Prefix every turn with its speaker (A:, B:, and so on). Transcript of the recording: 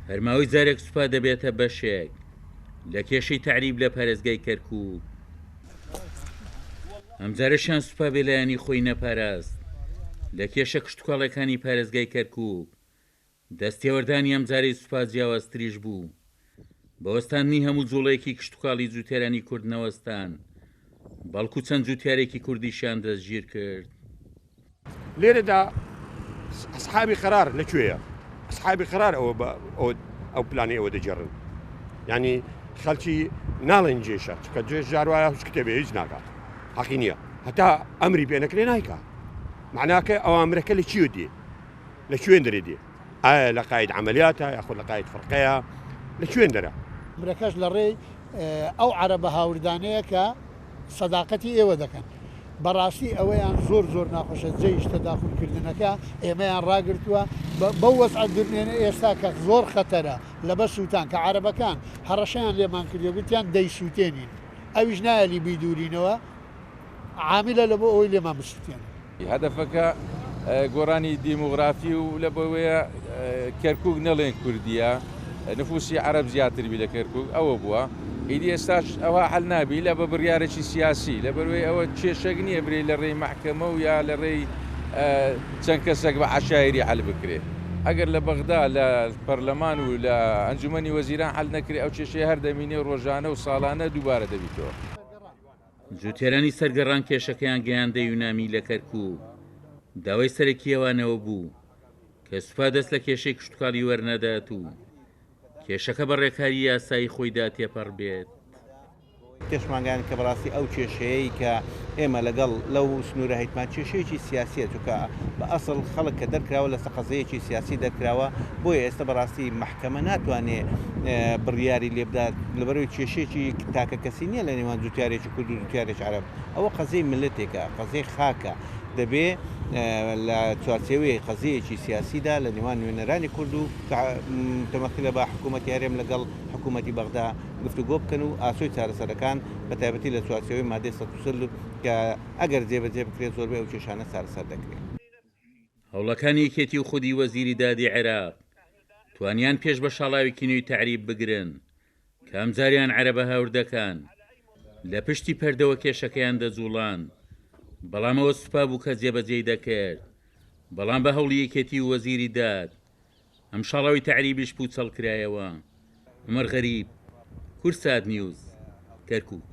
A: هەر ماوەی جارێک سوپا دەبێتە بەشێک لە کێشەی تەعریب لە پارێزگای کەرکووک. ئەمجارەشیان سوپا بێلایەنی خۆی نەپاراست لە کێشە کشتوکاڵیەکانی پارێزگای کەرکووک. دەستێوەردانی ئەمجارەی سوپا جیاوازتریش بوو. بە وەستاندنی هەموو جوڵەیەکی کشتوکاڵی جوتیارانی کورد نەوەستان، بەڵکو چەند جوتیارێکی کوردیشیان دەستگیر کرد.
B: لێرەدا ئەسحابی قەرار لە کوێیە؟ ئەسحابی قەرار ئەوە بە ئەو پلانی ئەوە دەگێڕن. یعنی خەڵکی ناڵێن جێشە چکە جێش جار وایە هیچ کتێبێ هیچ ناکات حەقی نییە هەتا ئەمری پێ نەکرێ نایکا معناکە ئەوامرەکە لە چیوە دێ لە کوێن دەرێ دێ ئایا لە قاید عەمەلیاتە یاخود لە قاید فرقەیە لە کوێن دەرە؟
C: ئەمرەکەش لە ڕێی ئەو عەرەبە هاوردانەیە کە سەداقەتی ئێوە دەکەن. بەڕاستی ئەوەیان زۆر زۆر ناخۆشە جەیش تەداخول کردنەکە ئێمەیان ڕاگرتووە بەو وەزعە درنێنە ئێستا کە زۆر خەتەرە لەبەر سووتان کە عەرەبەکان هەڕەشەیان لێمان کردووە گوتیان دەیسووتێنین ئەویش نایەلی بیدوورینەوە عامیلە لە بۆ ئەوەی لێمان بسوتێنن.
D: هەدەفەکە گۆڕانی دیموغرافی و لە بەوەیە کەرکک نەڵێن کوردیە نفوسی عەرەب زیاتر بی لە کەرکک ئەوە بووە ئیدی ئێستاش ئەوها حەل نابی لە بە بڕیارێکی سیاسی لە بەروەی ئەوە کێشەک نییە برێ لە ڕێی مەحکەمە و یا لە ڕێی چەند کەسێک بە عەشایری حەل بکرێ ئەگەر لە بەغدا لە پەرلەمان و لە ئەنجومەنی وەزیران حەل نەکرێ ئەو کێشەیە هەر دەمینێ و ڕۆژانە و ساڵانە دووبارە دەبیتەوە.
A: جوتیارانی سەرگەڕان کێشەکەیان گەیاندە یونامی لە کەرکوک، داوای سەرەکی ئەوان ئەوە بوو کە سوپا دەست لە کێشەی کشتوکاڵی وەرنەدات و کێشەکە بە ڕێکاری یاسایی خۆیدا تێپەڕ بێت.
E: تێشمانگەیاند کە بەڕاستی ئەو کێشەیەی کە ئێمە لەگەڵ لەو سنوورە هەیتمان کێشەیەکی سیاسییە، چونکە بە ئەسڵ خەڵک کە دەرکراوە لەسەر قەزیەیەکی سیاسی دەرکراوە، بۆیە ئێستا بەڕاستی مەحکەمە ناتوانێ بڕیاری لێ بدات، لەبەرئەوەی کێشەیەکی تاکە کەسی نییە لە نێوان جوتیارێکی کورد و جوتیارێکی عەرەب، ئەوە قەزیەی میللەتێکە، قەزیەی خاکە، دەبێ لە چوارچێوەی قەزیەیەکی سیاسیدا لە نێوان نوێنەرانی کورد و کە متەمەثیلە بە حکوومەتی هەرێم لەگەڵ حکوومەتی بەغدا گفتوگۆ بکەن و ئاسۆی چارەسەرەکان بە تایبەتی لە چوارچێوەی مادەی 140 کە ئەگەر جێبەجێ بکرێت زۆربەی ئەو کێشانە چارەسەر دەکرێت.
A: هەوڵەکانی یەکێتی و خودی وەزیری دادی عێراق توانیان پێش بە شاڵاوێکی نوێی تەعریب بگرن کە ئەمجاریان عەرەبە هاوردەکان لە پشتی پەردەوە کێشەکەیان دەجوڵاند بەڵام ئەوە سوپا بوو کە جێبەجێی دەکرد بەڵام بە هەوڵی یەکێتی و وەزیری داد ئەم شاڵاوی تەعریبیش پوچەڵ کرایەوە. عومەر غەریب، کوردسات نیوز، کەرکوک.